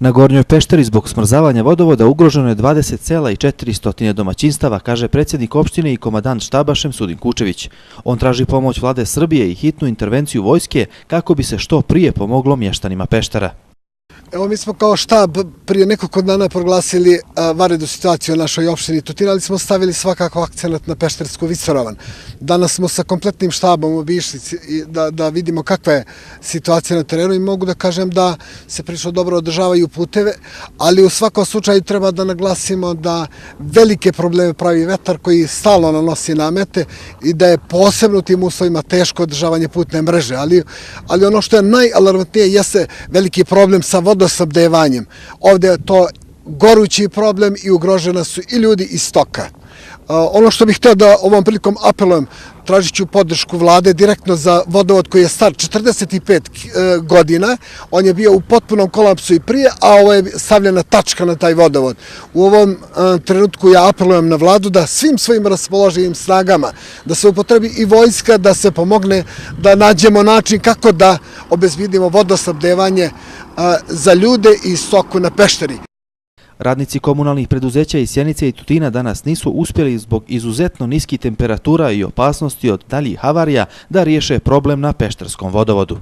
Na Gornjoj Pešteri zbog smrzavanja vodovoda ugroženo je 20,400 domaćinstava, kaže predsjednik opštine i komandant štaba Šemsudin Kučević. On traži pomoć vlade Srbije i hitnu intervenciju vojske kako bi se što prije pomoglo mještanima Peštera. Evo, mi smo kao štab prije nekoliko dana proglasili vanrednu situaciju u našoj opštini Tutin, ali smo stavili svakako akcenat na Peštersku visoravan. Danas smo sa kompletnim štabom obišli da vidimo kakva je situacija na terenu i mogu da kažem da se prilično dobro održavaju puteve, ali u svakom slučaju treba da naglasimo da velike probleme pravi vetar koji stalno nanosi namete i da je posebno u tim uslovima teško održavanje putne mreže. Ali ono što je najalarmantnije jeste veliki problem sa vodosnabdevanjem. Ovdje je to gorući problem i ugrožena su i ljudi i stoka. Ono što bih htio da ovom prilikom apelujem, tražit ću podršku vlade direktno za vodovod koji je star 45 godina. On je bio u potpunom kolapsu i prije, a ovo je stavljena tačka na taj vodovod. U ovom trenutku ja apelujem na vladu da svim svojim raspoloživim snagama, da se upotrebi i vojska, da se pomogne, da nađemo način kako da obezbedimo vodosnabdevanje za ljude i stoku na Pešteri. Radnici komunalnih preduzeća iz Sjenice i Tutina danas nisu uspjeli zbog izuzetno niskih temperatura i opasnosti od daljih havarija da riješe problem na pešterskom vodovodu.